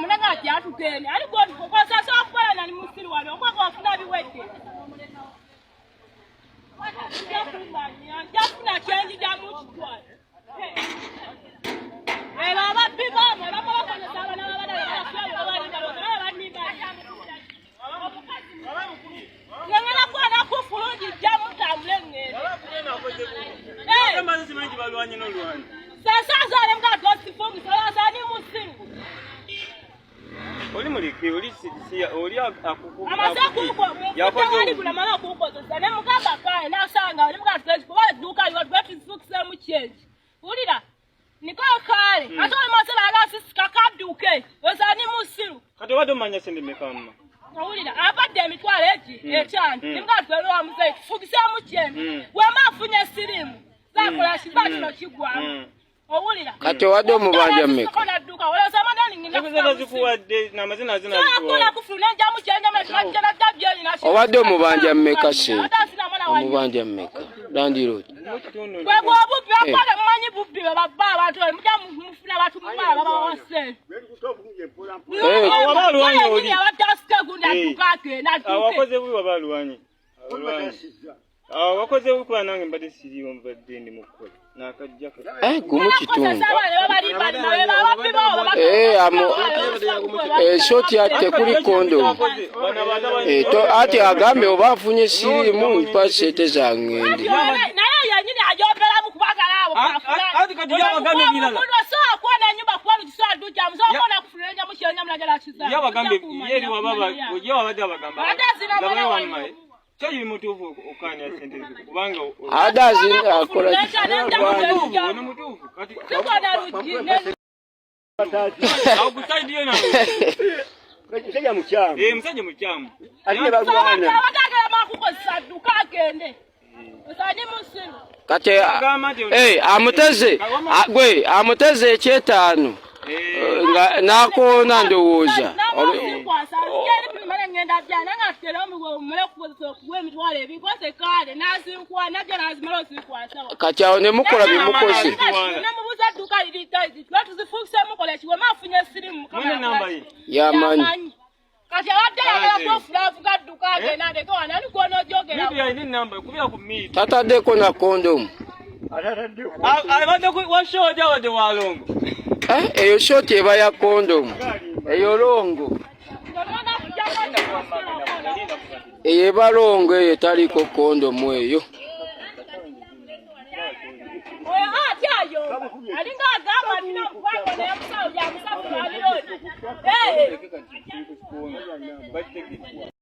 Munaga ati atugende ali gwokozesa okukola nali musiru wano omwaka wafuna biwedde njafuna kyenjijamu kitwala ebo ababbi baamwe abamu bakozesa abana babanimba. Ngengana kwana kufulungi jjamu tambule ngende. Sasa zale mga dosifungi sasa ni musiru. Oli muleke oli siya oli akuku. Amaze kuko yakoze gula mala kukozesa ne mugamba kae nasanga oli mga twezi kuba duka liwa twetufukise mu change. Ulira niko kale ate oli masala ala sisika kadduke osani musiru. Kati obadde omanya sente mmeka mma? Owulira abadde emitwalo egi etaano nimugaa twelwa muzeeyi tufugiseemu kyembi wema afunye siriimu zakola kiba kino kiggwamu owulira Kati owadde omubanja mmeka? Nadduka olowooza amadani ngenda Zikuwadde n'amazina azina akola kufuna enjamu kyenjamu. Obadde omubanja mmeka sente? Omubanja mmeka? Landiroad. Bwebwe obubbi akwale mumanyi bubbi bwe babba abantu mujja mufuna abantu mumala babawa ssente. Waba alwanye oli. Abadde asika gundi adduka agenda adduke. Awakoze bubi waba alwanye. Wakoze bubi kuba nange mbadde siriiwo mbadde ndi mu kukola. Nakajja Eh, gumu kitundu. Shoti ate kuli kondomu. Ate agambe oba afunye siriimu mpa sente zangende. Naye yenyini ajomberamu kubagala abo Ati kati yabagambye ebirala. Kuona nyumba kuba lukisobola dujjamu sobola kuona kufulenya mukyenya mulagala kiza. Yabagambye yeri wababa ye wabadde abagamba. Ate azina Gabayo mwana wamma. wange. Kyali mutuufu okukaanya sente ze kubanga Ate azina akola ono mutuufu kati Sikona luggi ne awo ku side yo nawe. Musajja mukyamu. Eh, musajja mukyamu. Ate ne balwana. Abatagala makukozesa dduka agende. Osani musiru. Kati amuteze gwe amuteze ekyetaano nga n'akoona ndowooza. Namuzikwasa ngeri bimala ngenda bya nanga tutera omule kukozesa okuwa emitwalo ebiri kose kale nazinkwa najja nazimala ozikwasa. Kati awo ne mukola byemukoze. Nemubuuza dduka liri tayizi tuba tuzifukise mukola kiwe maafunye sirimu Mwene namba ye. Yamanyi. Kati abadde ayagala kwefula avuga dduka agenda ndeke wano ani gw'onoojogera. Midi alina enamba kubira ku midi. Tataddeko na kondomu. Atataddeko. Abadde wa shoti abadde wa longo. Eyo shoti eba ya kondomu. Eyo longo. Eyo eba longo eyo etaliiko kondomu eyo. Oyo ati ayomba alinga agamba nina omukwano naye musawo bya musawo lwabironi. Bakitegedde.